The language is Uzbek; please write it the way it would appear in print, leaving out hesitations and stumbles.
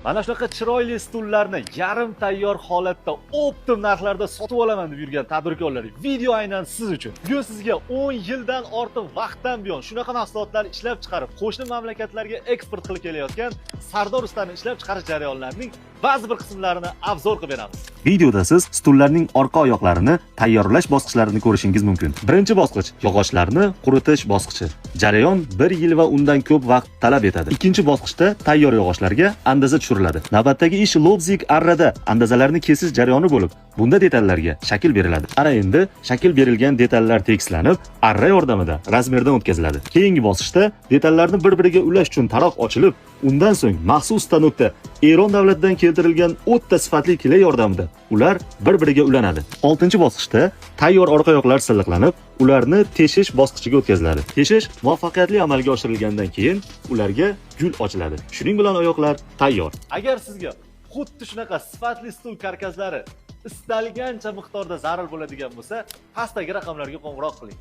Mana shunaqa chiroyli stullarni yarim tayyor holatda оптом narxlarda sotib olaman deb yurgan tadbirkorlar, video aynan siz uchun. Bugun sizga 10 yildan ortiq vaqtdan buyon shunaqa mahsulotlar ishlab chiqarib, qo'shni mamlakatlarga eksport qilib kelayotgan Sardor ustani ishlab chiqarish jarayonlarining ba'zi bir qismlarini обзор qilib beramiz. Videoda siz stullarning orqa oyoqlarini tayyorlash bosqichlarini ko'rishingiz mumkin. Birinchi bosqich yog'ochlarni quritish bosqichi. Jarayon 1 yil va undan ko'p vaqt talab etadi. Ikkinchi bosqichda tayyor yog'ochlarga andaza tushiriladi. Navbatdagi ish lobzik arrada andazalarni kesish jarayoni bo'lib, bunda detallarga shakl beriladi. Ana endi shakl berilgan detallar tekislanib, arra yordamida razmerdan o'tkaziladi. Keyingi bosqichda detallarni bir-biriga ulash uchun taroq ochilib, undan so'ng maxsus stanokda Eron davlatidan keltirilgan o'ta sifatli клей yordamida ular bir-biriga ulanadi. 6-bosqichda tayyor orqa oyoqlar silliqlanib, ularni teshish bosqichiga o'tkaziladi. Teshish muvaffaqiyatli amalga oshirilgandan keyin ularga gul ochiladi. Shuning bilan oyoqlar tayyor. Agar sizga xuddi shunaqa sifatli stul karkaslari istalgancha miqdorda zarur bo'ladigan bo'lsa, pastdagi raqamlarga qo'ng'iroq qiling.